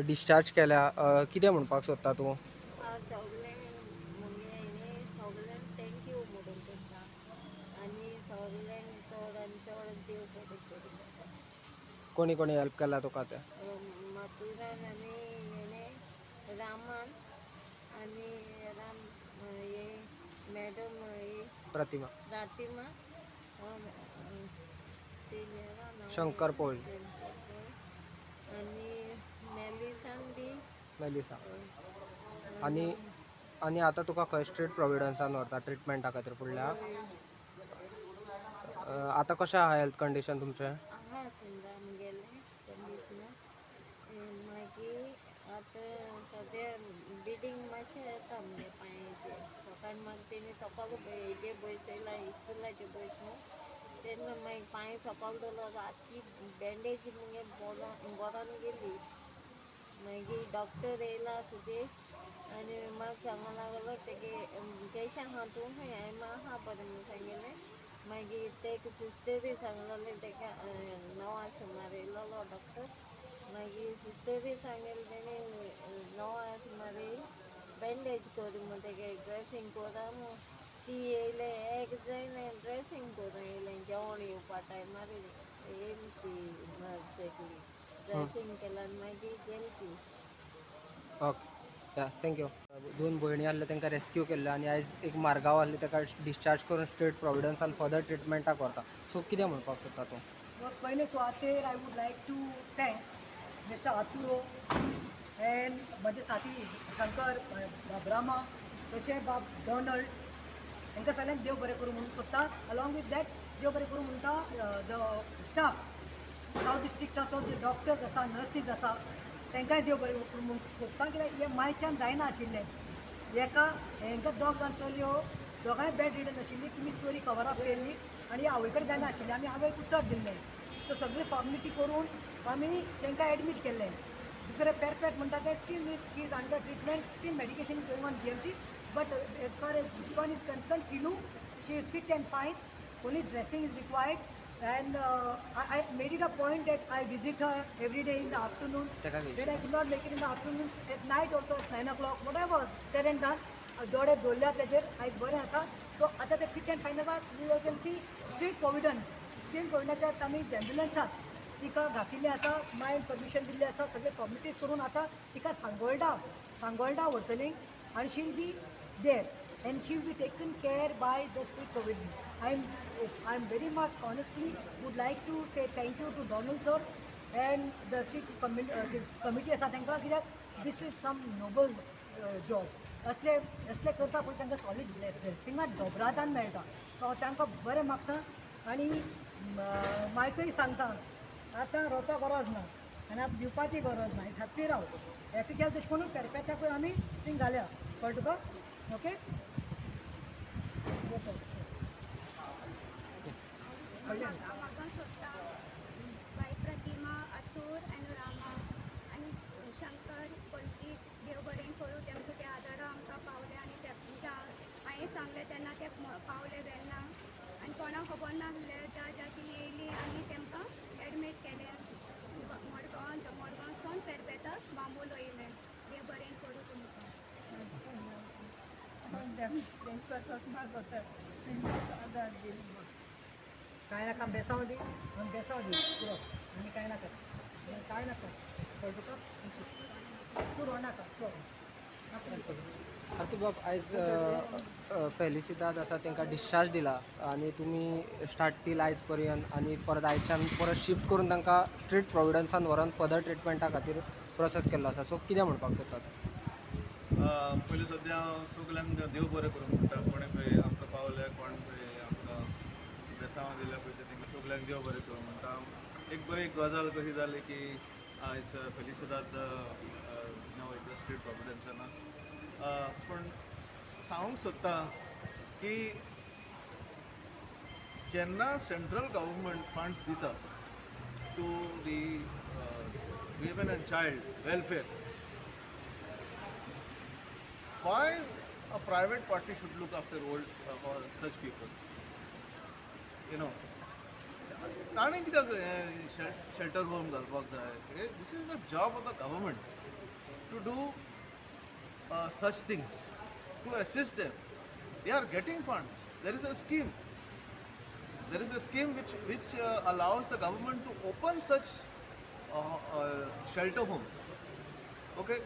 Discharge केल्या. कितें म्हणपाक सोदता तूं? हांव सगळें मुगे हेणी सगल्यांक thank you म्हणूंक सोदता आनी सगल्यांक चड आनी चड देव बरें करूं. कोणी कोणी हेल्प केला तुका तें? माथुरान आनी हेणें रामान आनी राम हे मॅडम ही प्रतिमा. प्रतिमा. शंकर पोळ. आनी मेलिसान बी. मेलिसा. आनी आनी आतां तुका खंय स्ट्रीट प्रोविडन्सान व्हरता ट्रिटमेंटा खातीर फुडल्या. आतां कशें आहा हेल्थ कंडिशन तुमचें? आहा सुंदर आमगेलें कंडिशनार. मागीर आतां सद्या ब्लिडींग मातशें येता मुगे पांयाचेर. सकाळीं म्हाका तेणी सकाळ हेजे बसयला, इस्कुलाचे बस न्हू, तेन्ना मागीर पांय सकाळ दवरलो, आख्खी बँडेज मुगे बोरोन बोरोन गेली. मागीर डॉक्टर येयला सुदेश आनी म्हाका सांगूंक लागलो तेगे केशें आहा तूं, खंय हांवें आहा बरें म्हूण सांगिल्लें. मागीर तेका सिस्टरी सांगलेलें तेका, 9 सुमार येयलोलो डॉक्टर. मागीर सिस्टरी सांगलें तेणें 9 सुमार येयल, बँडेज कर म्हूण, तेगे ड्रेसींग करा म्हूण. ती येयलें एक जायना ड्रेसींग करून येयलें. जेवण येवपा टायमार येयली ती नर्स एकली, ड्रेसींग केला आनी मागीर गेली ती. Okay, thank you. दोन भयणी आहल्यो, तांकां रेस्क्यू केल्ले आनी आयज एक मारगांव आहली, ताका डिस्चार्ज करून स्ट्रेट प्रोविडन्सान फर्दर ट्रिटमेंटाक व्हरता. सो कितें म्हणपाक सोदता तूं? पयले सुवातेर I would like to thank Mister Arturo and म्हजे साथी शंकर बाब रामा, तशें बाब डोनल्ड, हांकां सगळ्यांक देव बरें करूं म्हणून सोदता. अलॉंग विथ that देव बरें करूं म्हणटा the staff, south डिस्ट्रिक्टाचो जे डॉक्टर्स आसा, नर्सीस आसा, तांकांय देव बरें करूं म्हणून सोदता. कित्याक हें मायच्यान जायना आशिल्लें. एका हांकां दोग जाण चलयो, दोगांय बेड रिडन आशिल्ली. तुमी स्टोरी कवर अप केल्ली आनी आवय कडेन जायना आशिल्ली. आमी आवयक उतर दिल्लें. सो सगळी फॉर्मेलिटी करून आमी तांकां एडमीट केल्लें. दुसरें पेरपेट म्हणटा तें still she is under treatment, still medication is going on GMC, but as far as this one is concern, Filu, she is fit and fine, only dressing is required and I made it a point that I visit her every day in the afternoons. ताका घे. When I could not make it in the afternoons, at night also at 9 o'clock, whatever, said and done, दोळे दवरल्या तेजेर, आयज बरें आसा. So आतां ते फिट अँड फायन आसा. You can see Street Providence, street प्रोविडंटाच्या आमी एम्ब्युलन्सात तिका घातिल्लें आसा. मायन परमिशन दिल्लें आसा. सगळे फॉर्मेलिटीज करून आतां तिका सांगोल्डा सांगोल्डा व्हरतली आनी she will be there and she will be taken care by the Street Providence. I am very much honestly would like to say thank you to Donald sir and the street committee आसा तांकां, कित्याक this is some noble job. असले असले करता पळय, तांकां solid ब्लेसिंगां दोबरादान मेळटा. So हांव तांकां बरें मागता आनी मायकय सांगता, आतां रोवपा गरज ना आनी आतां दिवपाची गरज ना, हॅप्पी राव. हॅप्पी केलें तशें करून पेरपेताकूय आमी थिंग घाल्या. कळ्ळें तुका? ओके. कळ्ळें? म्हाका सोदता बाय प्रतिमा आतूर आनी रामा आनी शंकर पलकीत, देव बरें करूं तेमकां. ते आदारा आमकां पावले आनी ते हांवें सांगलें तेन्ना ते पावले वेन्ना आनी कोणाक खबर नासलें. त्या ती येयली आनी तेमकां एडमीट केलें मडगांव. मडगांवसून पेरपेताक बांबोल येयलें. देव बरें करूं तुमकां. देवाक मागता आदार दी म्हणून. कांय नाका, बेसांव दी आनी बेसांव दी, पुरो. आनी कांय नाका, कांय नाका. कळ्ळें तुका? तूं रोनाका, चल. आरती बाब, आयज फेलिसिदाद आसा, तांकां डिस्चार्ज दिला आनी तुमी स्टार्ट टील आयज पर्यंत आनी परत आयच्यान परत शिफ्ट करून तांकां स्ट्रीट प्रोविडन्सान व्हरोन फर्दर ट्रिटमेंटा खातीर प्रोसेस केल्लो आसा. सो कितें म्हणपाक सोदतात? पयलीं सद्या हांव सगल्यांक देव बरें करूं म्हणटा. कोणें पळय आमकां पावले, कोण पळय आमकां बेसांव दिल्या पळय, ते तांकां सगल्यांक देव बरें करूं म्हणटा. एक बरी गजाल कशी जाली की आयज फेलिसिदाद वयता स्ट्रीट प्रोविडन्साना. पूण सांगूंक सोदता की जेन्ना सेंट्रल गव्हर्मेंट फंड्स दिता to the women and child welfare, why a private party should look after old or such people? ताणें कित्याक हें शेल्टर होम घालपाक जाय? This is the job of the government. to do such things, to assist them. They are getting funds. There is a scheme. There is a scheme which allows the government to open such shelter homes. Okay,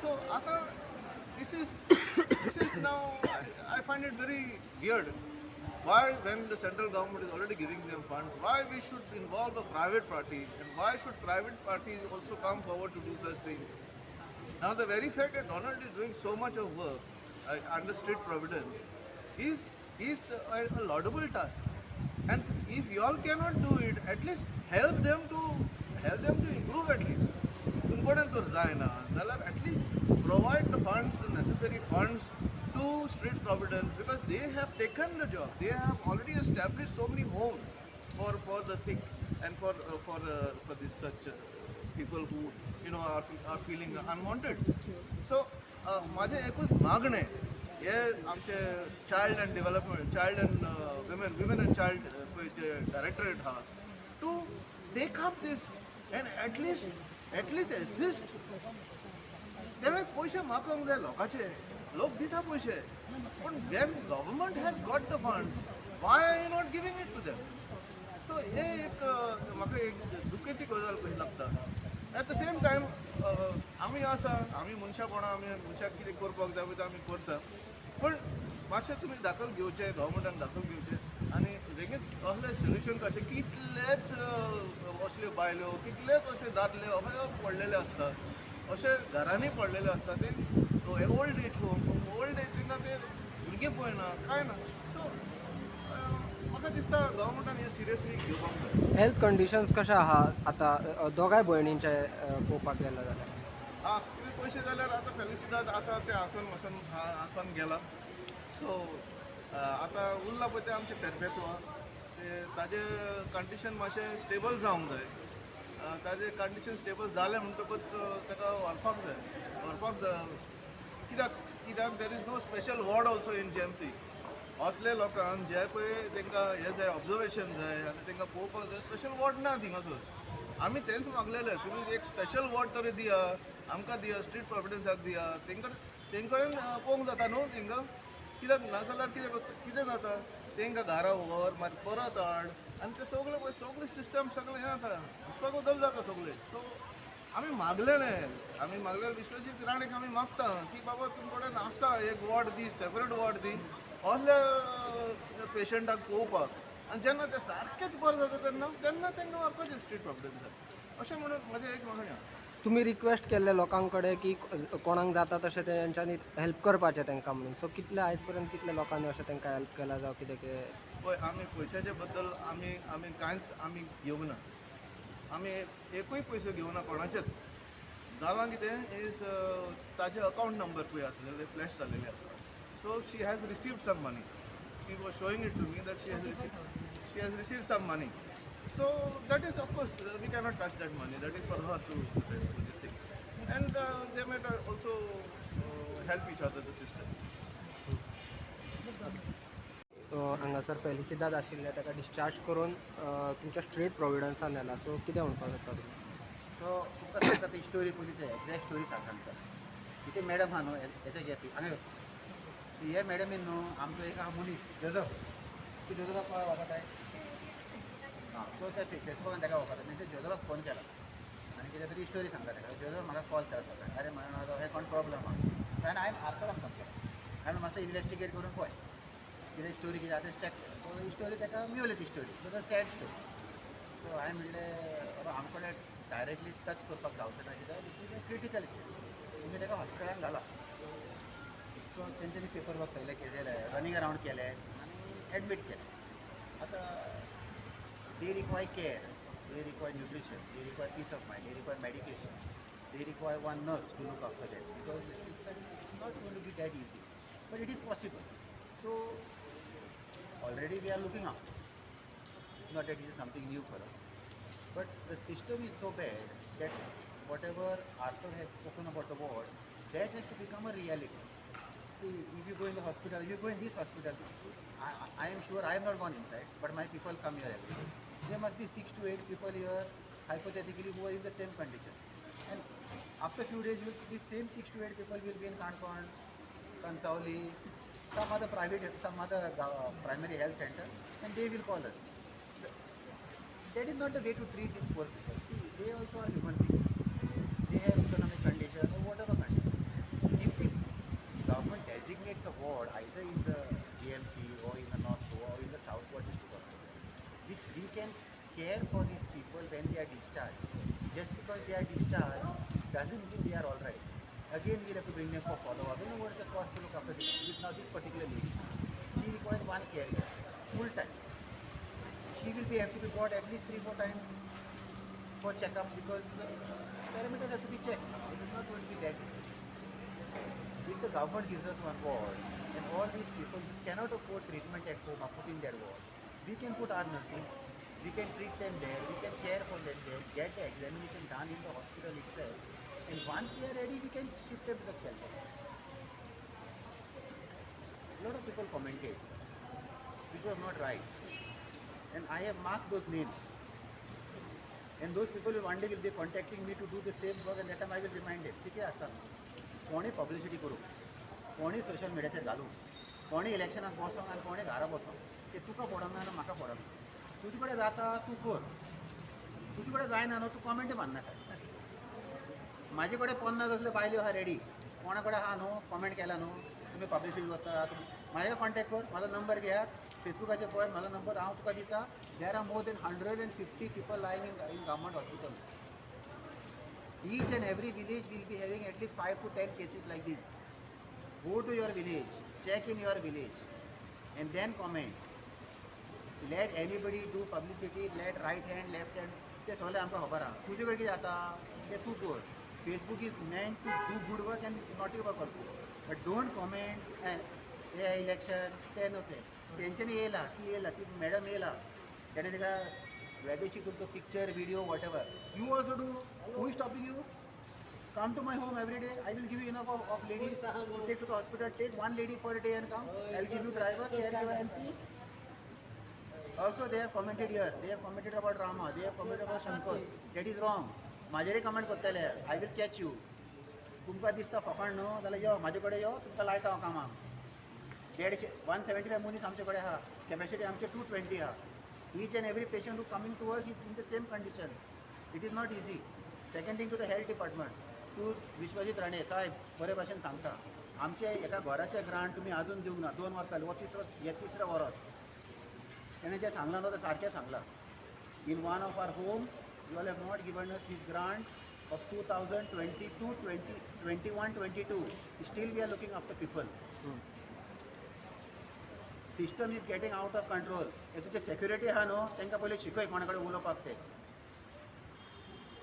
so आता this is now I find it very weird. Why, when the central government is already giving them funds, why we should involve a private party, and why should private parties also come forward to do such things? Now, the very fact that Donald is doing so much of work under Street Providence is a laudable task. And if you all cannot do it, at least help them to improve at least. तुमकडेन जर जायना जाल्यार at least provide the funds, the necessary funds to Street Providence, because they have taken the job. They have already established so many homes for the sick and for this such people who are feeling unwanted. So माझें एकूच मागणें हे आमचे child and development, child and women and child पळय जे directorate आहा, to take up this and at least assist. तेणे पयशे मागूंक जाय लोकांचे, लोक दिता पयशे, पूण when government has got the funds, why are you not giving it to them? So हे एक म्हाका एक दुखेची गजाल कशी लागता. एट the same time आमी आसा, आमी मनशापणां, आमी मनशाक कितें करपाक जाय पळय तें आमी करता, पूण मातशें तुमी दाखल घेवचें, गव्हर्मेंटान दाखल घेवचें आनी बेगीन असलें सोल्युशन कशें. कितलेच असल्यो बायलो, कितलेच अशे दादले अशे पडलेले आसता, अशे घरांनी पडलेले आसता. ते old age home, old age तांकां ते भुरगीं पळयना, कांय ना. सो म्हाका दिसता गव्हर्मेंटान हें सिरियसली घेवपाक जाय. हेल्थ कंडिशन्स कशें आहा आतां दोगांय भयणींचे पळोवपाक गेलो जाल्यार? आं, तुमी पयशे जाल्यार आतां फेलिसिदाद आसा तें आसून वचून आसून गेला. सो आतां उरला पळय तें आमचें पेरपेतवा, ते ताजें कंडिशन मातशें स्टेबल जावंक जाय. ताजें कंडिशन स्टेबल जालें म्हणटकूच ताका व्हरपाक जाय, व्हरपाक जाय. कित्याक there is no special ward also in GMC. असले लोकांक जे पळय तांकां हें जाय, ऑब्जर्वेशन जाय आनी तांकां पळोवपाक जाय, स्पेशल वॉर्ड ना थिंगासर. आमी तेंच मागलेलें, तुमी एक स्पेशल वॉर्ड तरी दिया आमकां, दिया स्ट्रीट प्रोविडन्साक दिया. तांकां तेंचे कडेन पळोवंक जाता न्हू तांकां. कित्याक नाजाल्यार कितें जाता, तांकां घरा व्हर, मागीर परत हाड आनी ते सगळें पळय सगळें सिस्टम सगळें हें जाता, घुसपा बदल जाता सगळें. सो आमी मागलेलें, आमी मागलेलें विश्वजीत राणेक आमी मागता की बाबा तुमचे कडेन आसा एक वॉर्ड दी, सेपरेट वॉर्ड दी असल्या पेशंटाक पळोवपाक. आनी जेन्ना ते सारकेच बरें जाता तेन्ना तांकां व्हरपाचें स्ट्रीट प्रोविडन्साक, अशें म्हणून म्हजें एक मागणें आसा. तुमी रिक्वेस्ट केल्ले लोकां कडेन की कोणाक जाता तशें तेंच्यांनी हेल्प करपाचें तांकां म्हणून, सो कितले आयज पर्यंत कितले लोकांनी अशें तांकां हेल्प केलां जावं कितें कितें? पळय, आमी पयशाचे बद्दल आमी कांयच आमी घेवंक ना, आमी एकूय पयशे घेवना कोणाचेच. जालां कितें is ताजे अकावंट नंबर पळय आसलेले फ्लॅश जालेले आसा. So she has received some money. She was showing it to me that she has received some money. So that is of course we cannot touch that money. That is for her to this thing, and they might also help each other, the sisters. हांगासर फेलिसिदाद आशिल्ले ताका discharge करून तुमच्या street प्रोविडन्सान व्हेला, so कितें म्हणपाक सोदता तुमी? So तुमकां सांगता ती स्टोरी पयली, ते एग्जॅक्ट स्टोरी सांगता. कितें मॅडम आहा न्हू, हेच्या घेत हांगा यो. हे मॅडमीन न्हू आमचो एक आहा मनीस जोजफ, तूं जोजफाक वळखताय? आं, सो त्या फेसबुकान ताका वळखता. तेणें जोजफाक फोन केला आनी कितें तरी स्टोरी सांगता ताका. जोजफ म्हाका कॉल केला सकाळी, अरे म्हणून हे कोण प्रॉब्लम आहा. आनी हांवें आर्तराक फोन केला, हांवें मातसो इन्वेस्टिगेट करून पळय कितें स्टोरी कितें आसा तें चॅक कर. स्टोरी ताका मेवली ती story, it was a sad story. So हांवें म्हणलें, बाबा आमचे कडेन डायरेक्टली टच करपाक जावचें ना, कित्याक this is a critical case. तुमी ताका हॉस्पिटलान घाला. सो तेंच्यांनी पेपर वर्क सगळें केलें, रनींग अरावंड केलें आनी एडमीट केलें. आतां they require care, they require nutrition, they require peace of mind, they require medication, they require one nurse to look after that, because it's not going to be that easy, but it is possible. So already we are looking after. It's not that it is something new for us. But the system is so bad that whatever Arthur has spoken about the ward, that has to become a reality. See, if you go in the hospital, if you go in this hospital, I am sure I have not gone inside, but my people come here every day. There must be 6 to 8 people here, hypothetically, who are in the same condition. And After few days will the same 6 to 8 people will be in Canacona, Cansaulim, some other private, some other primary health center, and they will call us. That is not the way to treat these poor people. See, they also are human beings. They have economic condition or whatever condition. If the government designates a ward either in the GMC or in the North Goa or in the South Goa district hospital, which we can care for these people when they are discharged. Just because they are discharged doesn't mean they are all right. Again, we'll have to bring them for follow-up. You know what is the cost to look after this? Now this particular lady, she requires one caregiver, full time. She will be have to be brought at least 3-4 times for checkup because the parameters have to be checked. It is not going to be that. If the government gives us one ward and all these people who cannot afford treatment at home are put in that ward, we can put our nurses, we can treat them there, we can care for them there, get the examination done in the hospital itself, and once they are ready, we can shift them to the shelter. A lot of people commented, which was not right. And I have marked those names. And those people will one day will be contacting me to do the same work, and that time I will remind them. ठीक आहे आसता कोणी publicity करूं, कोणी social मिडियाचेर घालूं, कोणी इलेक्शनाक बसोंक आनी कोणी घरा बसोंक, ते तुका पडना आनी म्हाका पडना. तुजे कडेन जाता तूं कर, तुजे कडेन जायना न्हू तूं कॉमेंट मारनाका. म्हाजे कडेन 50 असल्यो बायल्यो आहा रेडी, कोणा कडेन आहा न्हू कॉमेंट केला न्हू तुमी पब्लिसिटी करता, म्हाजे कडेन कॉन्टेक्ट कर, म्हाजो नंबर घेयात, फेसबुकाचेर पळय म्हाजो नंबर हांव तुका दिता. There are more than 150 people lying in government hospitals. Each and every village will be having at least 5 to 10 cases like this. Go to your village, check in your village, and then comment. Let anybody do publicity, let right hand, left hand, ते सगळें आमकां खबर आहा. तुजे कडेन कितें जाता तें तूं कर. Facebook is meant to do good work and naughty work also, but don't comment hey election तें न्हू तें. तेंच्यांनी येयला ती येयला ती मॅडम येयला, तेणें ताका whether she took the picture, video, whatever. You also do. Who is stopping you? Come to my home every day. I will give you enough of ladies to take to the hospital. Take one lady per day and come. I will give you driver, caregiver and see. Also they have commented here. They have commented about Rama. They have commented about Shankar. That is wrong. म्हाजेरय comment करतले. I will catch you. तुमकां दिसता फकाण न्हू जाल्यार यो म्हाजे कडेन यो, तुमकां लायता हांव कामाक. 150 175 मनीस आमचे कडेन आहा, कॅपेसिटी आमचे 220 आहा. Each and every patient who coming to us is in the same condition. It is not easy. Second thing to the health department, to Vishwajit Rane साहेब बरे भाशेन सांगता, आमचे एका घराचे ग्रांट तुमी आजून दिवंक ना, 2 वर्सां जालीं, हो तिसरो हे तिसरें वर्स. तेणें जें सांगलां न्हू तें सारकें सांगलां. In one of our homes you all have not given us this grant of 2022 20 21 22. Still we are looking after people. System is getting out of control. हे तुमचे सेक्युरिटी आहा न्हू तांकां पयलीं शिकय कोणा कडेन उलोवपाक ते.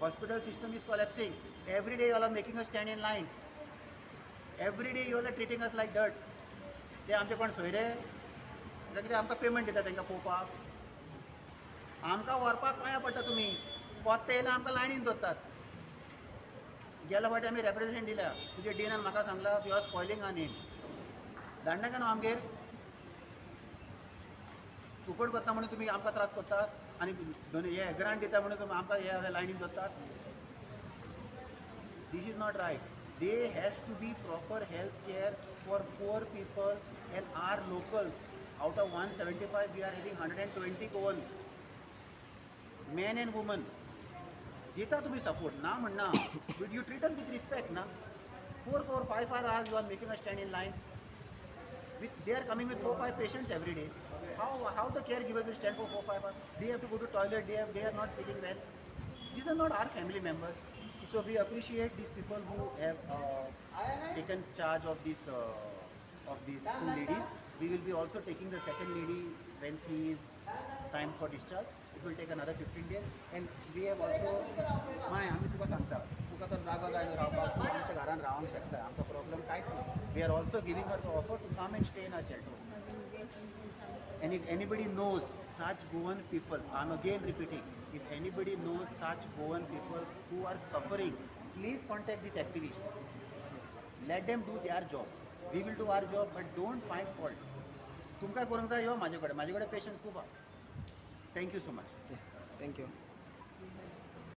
Hospital system is collapsing. Every day you all are making us stand in line. Every day you all are treating us like dirt. ते आमचे कोण सोयरे तांकां कितें आमकां पेमेंट दिता तांकां पळोवपाक, आमकां व्हरपाक पांयां पडटा. तुमी पोत्ते येयला आमकां लायनीन दवरतात. गेल्या फावटी आमी रेप्रेजेंटेशन दिल्या, तुजे डिनान म्हाका सांगलां you are spoiling our name. धाडनाका न्हू आमगेर, फुकट करता म्हणून तुमी आमकां त्रास करतात आनी दोन हे ग्रांट दिता म्हणून तुमी आमकां हे लायनीन दवरतात. This is not right. There has to be proper health care for poor people and our locals. Out of 175 we are having 120 Goans, men and women. दिता तुमी सपोर्ट ना म्हणना, but you treat us with respect ना. 4, 4, 5, 5 hours you are making us stand in line. With they are coming with 4, 5 patients every day. How the caregiver will stand for 4, 5 hours? They have to go to toilet. They are not feeling well. These are not our family members. So we appreciate these people who have taken charge of this of these 2 ladies. We will be also taking the second lady when she is time for discharge. It will take another 15 days. And we have also, my आमी तुका सांगता, तुका तर जागो जाय रावपाक, तूं आमच्या घरान रावंक शकता, आमकां प्रॉब्लम कांयच ना. We are also giving her the offer to come and stay in our shelter. And if anybody knows such Goan people, I am again repeating, if anybody knows such Goan people who are suffering, please contact this activist. Let them do their job. We will do our job, but don't find fault. तुमकां करूंक जाय यो म्हाजे कडेन, म्हाजे कडेन patience खूब आहा. Thank you so much. Thank you.